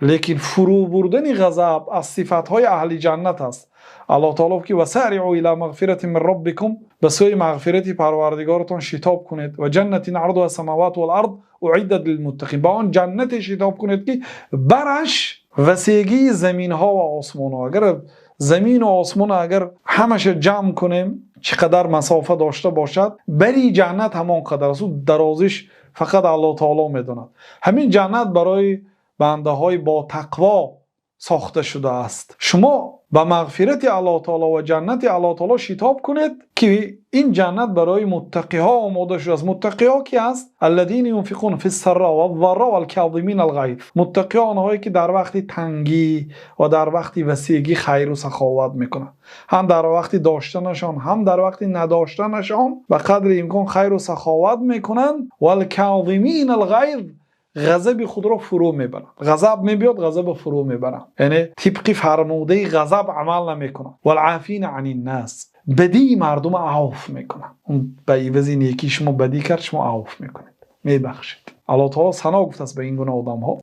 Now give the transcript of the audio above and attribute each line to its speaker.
Speaker 1: Лекин фурӯ бурдани ғазаб аз сифатҳои аҳли ҷаннат аст. Аллоҳи таъоло фармуд: وسارعوا إلى مغفرة من ربكم, ба сӯи мағфирати Парвардигоратон шитоб кунед, وجنة عرضها السماوات والأرض أعدت للمتقين, ба он ҷаннате шитоб кунед, ки бараш васеъии заминҳо ва осмонҳо. Агар замин ва осмон агар ҳамааш ҷамъ кунем, чақадар масофа дошта бошад, барои ҷаннат ҳамон қадар аст. Дарозиаш фақат Аллоҳи таъоло медонад. Ҳамин ҷаннат барои бандаҳои бо тақво сохта шудааст. Шумо ба мағфирати Аллоҳи таъоло ва ҷаннати Аллоҳи таъоло шитоб кунед, ки ин ҷаннат барои муттақиҳо омода шудааст. Муттақиҳо кӣ ҳаст? الذين ينفقون في السراء والضراء والكاظمين الغيظ. Муттақиҳо онҳое ки дар вақти тангӣ ва дар вақти васеъӣ хайру саховат мекунанд. Ҳам дар вақти доштанашон, ҳам дар вақти надоштанашон ба қадри имкон хайру саховат мекунанд. والكاظمين الغيظ, ғазаби худро фурӯ мебаранд. Ғазаб меояд, ғазабро фурӯ мебаранд. Яъне тибқи фармудаи ғазаб амал намекунанд. والعافين عن الناس, бадии мардумро афв мекунанд. Ба ивази некӣ шумо бадӣ кард, шумо афв мекунед, мебахшед. Аллоҳи таъоло сано гуфтааст ба ин гуна одамҳо.